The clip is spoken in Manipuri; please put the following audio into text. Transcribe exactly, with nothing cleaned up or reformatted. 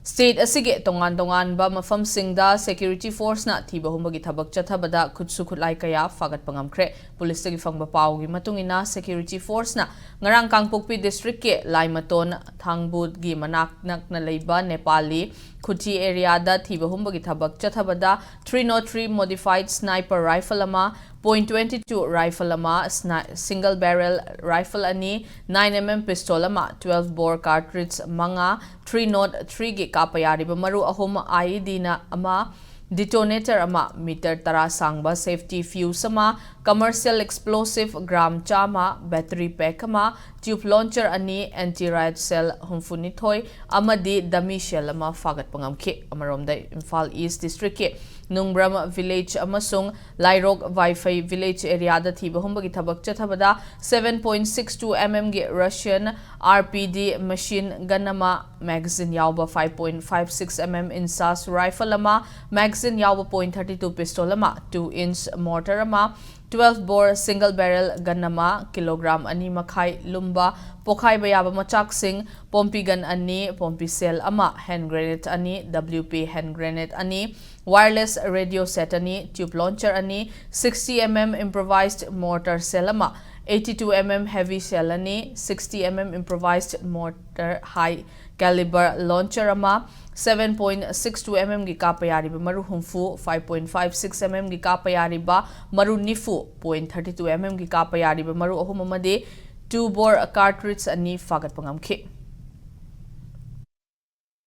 State ꯑꯁꯤꯒꯤ ꯇꯣꯉꯥꯟ ꯇꯣꯉꯥꯟꯕ ꯃꯐꯝꯁꯤꯡꯗ security forceꯅ ꯊꯤꯕ ꯍꯨꯝꯕꯒꯤ ꯊꯕꯛ ꯆꯠꯊꯕꯗ ꯈꯨꯠꯁꯨ ꯈꯨꯠꯂꯥꯏ ꯀꯌꯥ ꯐꯥꯒꯠꯄ ꯉꯝꯈ꯭ꯔꯦ꯫ Policeꯇꯒꯤ ꯐꯪꯕ ꯄꯥꯎꯒꯤ ꯃꯇꯨꯡ ꯏꯟꯅ, security forceꯅ ꯉꯔꯥꯡ ꯀꯥꯡꯄꯣꯛꯄꯤ districtꯀꯤ ꯂꯥꯏꯃꯇꯣꯟ ꯊꯥꯡꯕꯨꯒꯤ ꯃꯅꯥꯛ ꯅꯛꯅ ꯂꯩꯕ ꯅꯦꯄꯥꯂꯤ ꯈꯨꯊꯤ areaꯗ ꯊꯤꯕ ꯍꯨꯝꯕꯒꯤ ꯊꯕꯛ ꯆꯠꯊꯕꯗ three oh three modified sniper rifle ꯑꯃ, point twenty two rifle ꯑꯃ, sni-, single barrel rifle ꯑꯅꯤ, nine M M pistol ꯑꯃ, twelve bore cartridge ꯃꯉꯥ, three oh threeꯒꯤ ꯀꯥꯞꯄ ꯌꯥꯔꯤꯕ ꯃꯔꯨ ꯑꯍꯨꯝ, IEDꯅ ꯑꯃ, detonator ꯑꯃ, meter ꯇꯔꯥ ꯁꯥꯡꯕ safety fuse ꯑꯃ, commercial explosive gram ꯆꯥꯝꯃ, battery pack ꯑꯃ, tube launcher ꯑꯅꯤ, anti riot shell ꯍꯨꯝꯐꯨꯅꯤꯊꯣꯏ ꯑꯃꯗꯤ dummy shell ꯑꯃ ꯐꯥꯒꯠꯄ ꯉꯝꯈꯤ꯫ ꯑꯃꯔꯣꯝꯗ, ꯏꯝꯐꯥꯜ East districtꯀꯤ ꯅꯨꯡꯕ꯭ꯔꯝ village ꯑꯃꯁꯨꯡ ꯂꯥꯏꯔꯣꯛ ꯋꯥꯏꯐꯩ village areaꯗ ꯊꯤꯕ ꯍꯨꯝꯕꯒꯤ ꯊꯕꯛ ꯆꯠꯊꯕꯗ seven point six two MMꯒꯤ Russian RPG machine gun ꯑꯃ, magazine ꯌꯥꯎꯕ five point five six MM INSAS rifle ꯑꯃ, magazine ꯌꯥꯎꯕ point thirty two pistol ꯑꯃ, two inch mortar ꯑꯃ, twelve bore single barrel gun ꯑꯃ, kilogram ꯑꯅꯤ ꯃꯈꯥꯏ ꯂꯨꯝꯕ ꯄꯣꯈꯥꯏꯕ ꯌꯥꯕ ꯃꯆꯥꯛꯁꯤꯡ, ꯄꯣꯝꯄꯤ gun ꯑꯅꯤ, ꯄꯣꯝꯄꯤ shell ꯑꯃ, hand grenade ꯑꯅꯤ, WP hand grenade ꯑꯅꯤ, wireless radio set ꯑꯅꯤ, tube launcher ꯑꯅꯤ, sixty MM improvised mortar shell ꯑꯃ, eighty two MM heavy shell ꯑꯅꯤ, sixty MM improvised mortar high caliber launcher ꯑꯃ, seven point six two MMꯒꯤ ꯀꯥꯞꯄ ꯌꯥꯔꯤꯕ ꯃꯔꯨ ꯍꯨꯝꯐꯨ, five point five six MMꯒꯤ ꯀꯥꯞꯄ ꯌꯥꯔꯤꯕ ꯃꯔꯨ ꯅꯤꯐꯨ, point thirty two MMꯒꯤ ꯀꯥꯞꯄ ꯌꯥꯔꯤꯕ ꯃꯔꯨ ꯑꯍꯨꯝ ꯑꯃꯗꯤ two bore cartridge ꯑꯅꯤ ꯐꯥꯒꯠꯄ ꯉꯝꯈꯤ꯫